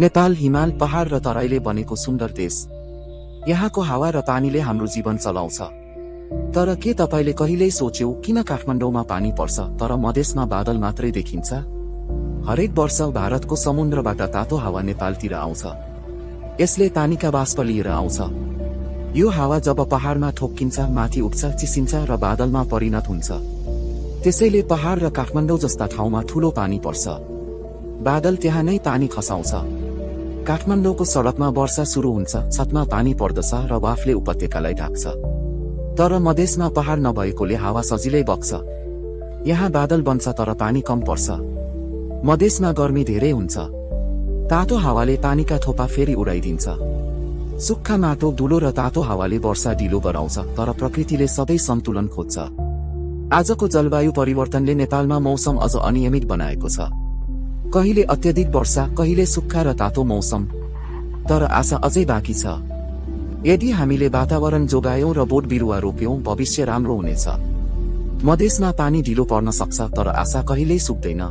नेपाल हिमाल पहाड र तराईले बनेको सुन्दर देश। यहाँको हावा र पानीले हाम्रो जीवन चलाउँछ। तर के तपाईले कहिल्यै सोच्यौ किन काठमाडौँमा पानी पर्छ तर मधेसमा बादल मात्रै देखिन्छ? हरेक वर्ष भारतको समुद्रबाट तातो हावा नेपालतिर आउँछ। यसले पानीका बाष्प लिएर आउँछ। यो हावा जब पहाडमा ठोक्किन्छ, माथि उठ्छ, चिसिन्छ र बादलमा परिणत हुन्छ। त्यसैले पहाड र काठमाडौँ जस्ता ठाउँमा ठूलो पानी पर्छ। बादल त्यहाँ नै पानी खसाउँछ। काठमाडौँको सडकमा वर्षा सुरु हुन्छ, छतमा पानी पर्दछ र वाफले उपत्यकालाई ढाक्छ। तर मधेसमा पहाड नभएकोले हावा सजिलै बग्छ। यहाँ बादल बन्छ तर पानी कम पर्छ। मधेसमा गर्मी धेरै हुन्छ। तातो हावाले पानीका थोपा फेरि उडाइदिन्छ। सुक्खा माटो, धुलो र तातो हावाले वर्षा ढिलो गराउँछ, तर प्रकृतिले सधैँ सन्तुलन खोज्छ। आजको जलवायु परिवर्तनले नेपालमा मौसम अझ अनियमित बनाएको छ। कहिले अत्यधिक वर्षा, कहिले सुक्खा र तातो मौसम। तर आशा अझै बाँकी छ। यदि हामीले वातावरण जोगायौं र बोट बिरुवा रोप्यौं, भविष्य राम्रो हुनेछ। मधेसमा पानी ढिलो पर्न सक्छ तर आशा कहिल्यै सुक्दैन।